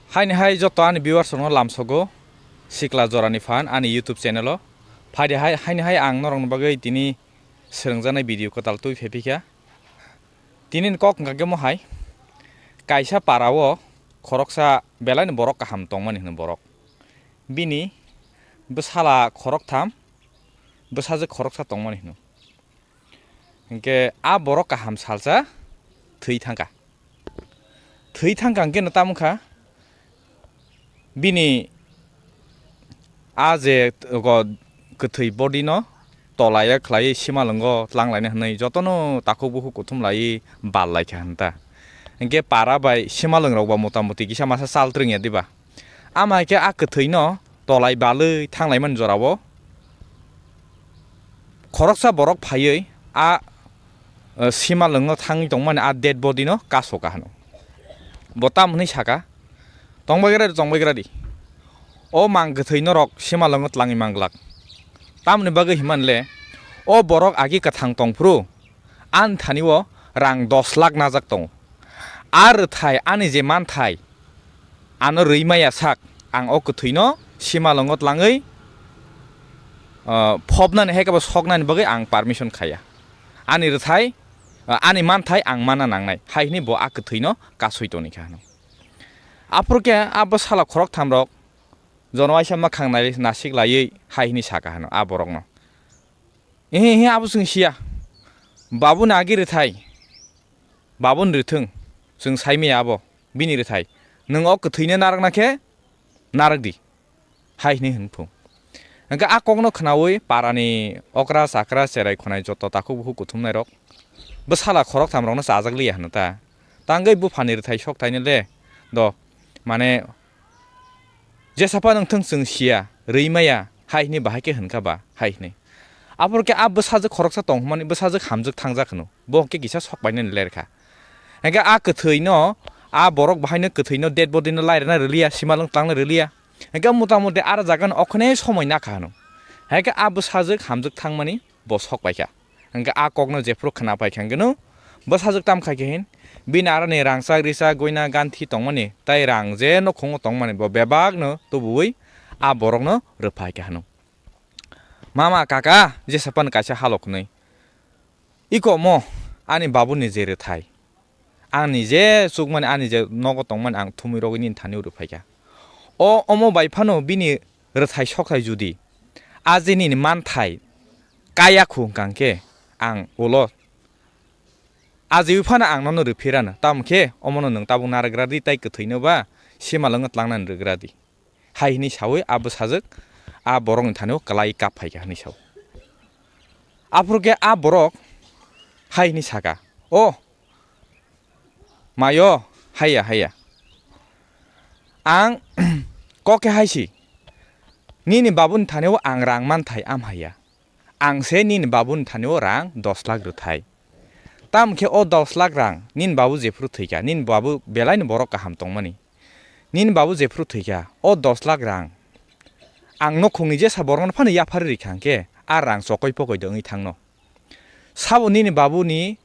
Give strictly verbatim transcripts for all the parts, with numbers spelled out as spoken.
Haini hai joto ani viewers rokno lamsogo sikla jorani phan ani YouTube channel o. Phaidi hai, haini hai ang norokni bagwi tini swrwngjaknai video kwtal twi phepikha. Tini ni kok hwnkha khe mo hai, kaisa para o khoroksa belai ni borok kaham tongmani hwno borok. Bini bwsala khoroktham, bwsajwk khoroksa tongmani hwno. Hinkhe a borok kaham salsa thwi thangkha. Thwi thangkha hinkhe no tamo kha bini a je go kwthwi body no tolai ya khlai simalwngo tlang laina hwnwi jotono takhuk bukhuk kuthum lai bal lai kha hwn ta. Hinkhe para bai simalwng rok ba mota moti kisa masa chal twrwng ya diba? Ama khe a kwthwino tolai balwi thanglaimani jorao khoroksa borok phaiwi a, eh, simalwngno thangwi tongmani a dead body no kaso ka hwno. Bo tam hwnwi saka, "Tongbai gra di, tongbai gra di. O mang kwthwi norok simalwngo tlangwi manglak. Tamoni bagwi himani le o borok agi kwthang tongphuru ani thani o rang dos lakh najak tongo. A rwthai ani je manthai ano rwi maya sak, ang o kwthwino simalwngo tlangwi, ah, phobnani hai khe bo soknani bagwi ang permission khaya. Ani rwthai, ah, ani manthai ang mana nangnai," hai hwnwi bo a kwthwino kasui toni kha hwno. Aphuru khe a bwsala khoroktham rok jono waisa mwkhang nai nasik laiwi hai hwnwi saka hwno a borokno, "Ehe, ehe, abo chwng siya. Babuni agi rwthai. Babuni rwthwng. Chwng saimaya abo. Bini rwthai. Nwng o kwthwino narwkna khe narwk di," hai hwnwi hwn phung. Hwnkhe a kokno khnaui parani okra chakra cherai khwnai joto takhuk bukhuk kuthumnairok bwsala khoroktham rokno chajak liya hwno ta. Tangwi buphani rwthai sok thaino le do, mane, "Jesa phano wngthung chwng siya, rwi maya," hai hwnwi bahai khe hwn kha ba, hai hwnwi. Aphuru khe a bwsajwk khoroksa tong hwnmani bwsajwk hamjwk thangjak hwno. Bo khe kisa sok painani ler kha. Hwnkhe a kwthwino, a borok bahaino kwthwino dead body no lairina rwliya, simalwng tangna rwliya. Hwnkhe mota moti aro jaga no okhone somoi nakha hwno. Hwnkhe a bwsajwk hamjwk thangmani bo sok paikha. Hwnkhe a kokno jephuru khna paikha hwnkhe no bwsajwk tam khai khe hin bini aroni rangchak richak goina ganthi tongmani tai rang je nokhungo tongmani bo bebak no tubuwi a borok no rwphai kha hwno. "Mama, kaka, jesa phano kaisa halok hwnwi. Iko mo, ani babuni je rwthai. Ani je chukmani, ani je nogo tongmani ang thumwi rogwi nini thani rwphai kha. O, omo bai phano bini rwthai sokthai judi a je nini manthai kaya khu hwnkha hwnkhe ang ulo ajiwi phano ang nono rwphirano. Tamo khe omono nwng tabuk narwk ra di tai kwthwino ba simalwngno tlangnani rwk ra di," hai hwnwi saui a bwsajwk a borokni thani o kwlai kap phai kha hwnwi sao. Aphuru khe a borok hai hwnwi saka, "O mayo, haiya, haiya. Ang kok khe hai si, nini babuni thani o ang rang manthai am haiya. Ang se nini babuni thani o rang dos lakh rwthai. Tamo khe o dos lakh rang nini babu jephuru thwikha, nini babu belaino borok kaham tongmani. Nini babu jephuru thwikha, o dos lakh rang ang nokhungni jesa borokno phano yapharwi rikha hwnkhe a rang chokoi pokoi de wngwi thangno. Sabo nini babuni,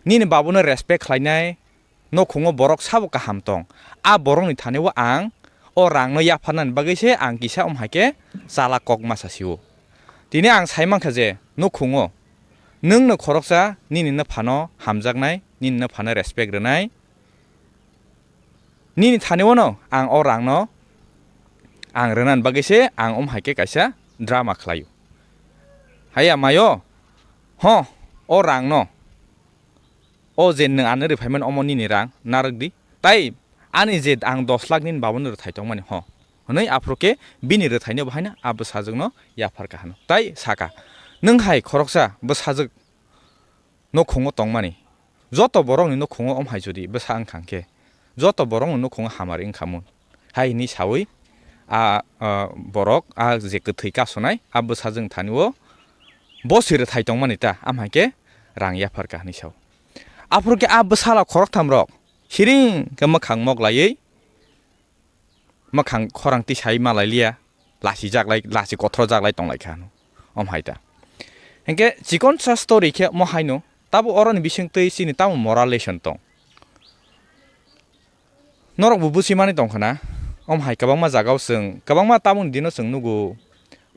nini babuno respect khlainai nokhungo borok sabo kaham tong. A borokni thani o ang o rangno yapharnani bagwi se ang kisa om hai khe chala kok masa sio. Tini ang sai mankha je nokhungo nwngno khoroksa nini no phano hamjaknai, nini no phano respect rwnai. Nini thani o no ang o rangno ang rwnani bagwi se ang om hai khe kaisa drama khlaio. Haiya mayo, ho, o rangno, o je nwng ano rwphaimani omo nini rang narwk di. Tai ani je ang dos lakh nini babuno rwthai tongmani ho, hwnwi aphuru khe bini rwthaino bahaino a bwsajwkno yapharkha hwno. Tai saka, "Nwng hai khoroksa bwsajwk nokhungo tongmani, joto borokni nokhungo om hai jodi bwsa wngkha hwnkhe, joto borokni nokhungo hamari wngkha mun," hai hwnwi saui a, a, borok a je kwthwi kasonai a bwsajwk thani o bo se rwthai tongmani ta, am hai khe rang yapharkha hwnwi sao. Aphuru khe a bwsala khoroktham rok siring khe mwkhang mok laiwi mwkhang khorang tisai malai liya, lasi jaklai, lasi kothoro jaklai tonglaikha hwno, om hai ta. Hinkhe chikonsa story khe omo haino, tabo oroni bisingtwi chini tamo moral lesson tong? Norok bo buchimani tongkha na, Om hai kwbangma jagao chwng, kwbangma tabukni dino chwng nugo,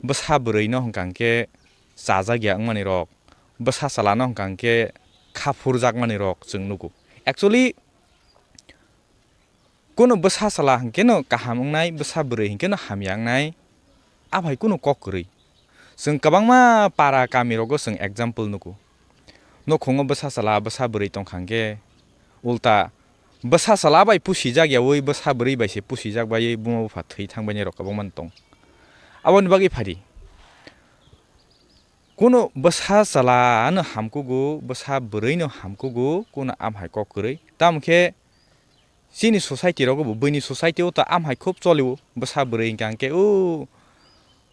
bwsa bwrwino hwnkha hwnkhe chajak ya wngmani rok, bwsa chwlano hwnkha hwnkhe kha phurjakmani rok chwng nugo. Actually, kunu bwsa chwla hwnkhe no kaham wngnai, bwsa bwrwi hwnkhe no hamya wngnai, a bai kunu kok kwrwi. Chwng kwbangma para kami rogo chwng example nugo. Nukhungo bwsa chwla, bwsa bwrwi tongkha hwnkhe ulta bwsa chwla bai pusijak yaui bwsa bwrwi bai se pusijak baiwi buma bupha thwi thangbainai rok kwbangma tong. Aboni bagwi phadi. Kunu bwsa chwla ano hamkugo, bwsa bwrwi no hamkugo, kunu amhai kok kwrwi. Tamo khe chini society rogo bo, buini society o ta amhai khub cholio, bwsa bwrwi hwnkha hwnkhe o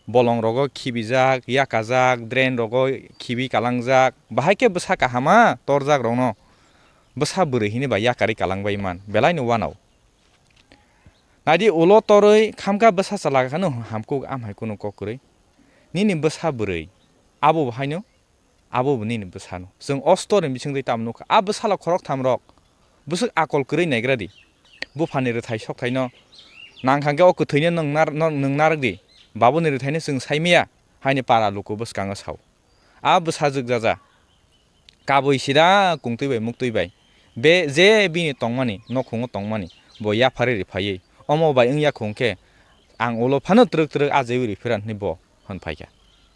bolong rogo khibijak, yakajak, drain rogo khibi kalangjak, bahai khe bwsa kahama torjak rokno bwsa bwrwi hini ba yakarwi kalangbai man, belai no wanao. Naidi ulo torwi khamkha bwsa chwla kheno hamkuk amhai kunu kok kwrwi. Nini bwsa bwrwi abo bo haino, abo bo nini bwsano. Chwng o story ni bisingtwi tamo nukha. A bwsala khoroktham rok bwswk akol kwrwi naigra di. Buphani rwthai sokthaino nangkha hwnkhe o kwthwino nwng nar-, nwng narwk di. Babuni rwthaino chwng saimaya haini para luku bwskango sao. A bwsajwk jaja. Kabui sida kungtwi bai muktwi bai. Be je bini tongmani, nokhungo tongmani, bo yapharwi rwphaiwi, omo bai wngya khung khe ang ulo phano twrwk twrwk ajaiwi rwphira hwnwi bo hwn phaikha.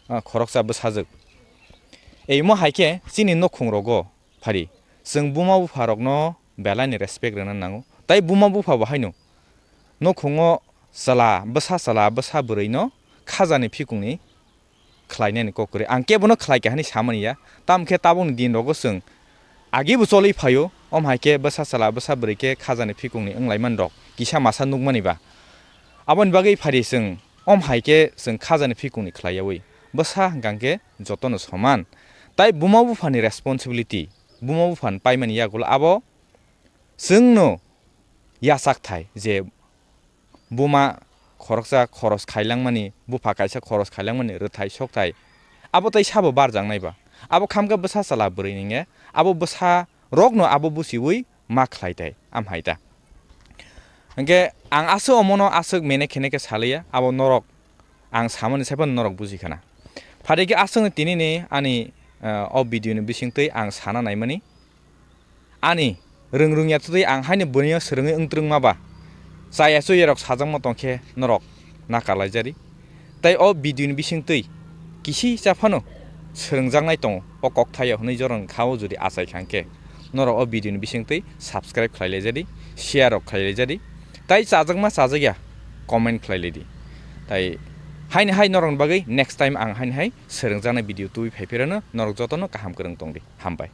A khoroksa bwsajwk. Eimo hai khe chini nokhung rogo phari chwng buma bupha rokno belai ni respect rwna nango. Tai buma bupha bo haino nokhungo chwla, bwsa chwla, bwsa bwrwi no khajani phikung ni khlainani kok kwrwi. Ang kebono khlai kha hwnwi samani ya. Tamo khe tabukni din rogo chwng agi bo choli phaio. Om hai khe bwsa chwla, bwsa bwrwi khe khajani phikung ni wng lai man rok kisa masa nukmani ba. Aboni bagwi phari chwng om hai khe chwng khajani phikung ni khlai yaui. Bwsa hwnkha khe jotono soman. Tai buma bupha ni responsibility, buma bupha ni paimani yagulo abo chwngno yachak thai je buma khoroksa khoros khailangmani, bupha kaisa khoros khailangmani rwthai sokthai, abo tai sabo barjaknai ba. Abo khamkhe bwsa chwla bwrwi ningya, abo bwsa rokno abo buchiui ma khlai tai, am hai ta. Hwnkhe ang aswk omono aswk mene khene khe saliya, abo norok ang samani sai phano norok buji khana. Phati khe aswkni tini ni ani, ah, o video ni bisingtwi ang sana naimani. Ani rwng rwngya twtwi ang haino bwrwino swrwngwi wngtrwngma ba, chaya chuya rok sajakma tong khe norok nakar laijadi. Tai o video ni bisingtwi kisi cha phano swrwngjaknai tongo o kokthaio hwnwi jorani kha-o jodi achai kha hwnkhe norok o video ni bisingtwi subscribe khlai laijadi, share rok khlai laijadi, tai chajakma chajakya comment khlai laidi. Tai haini hai norokni bagwi next time ang haini hai swrwngjaknai video tubui phai phirano norok jotono kaham kwrwng tongdi. Hambai.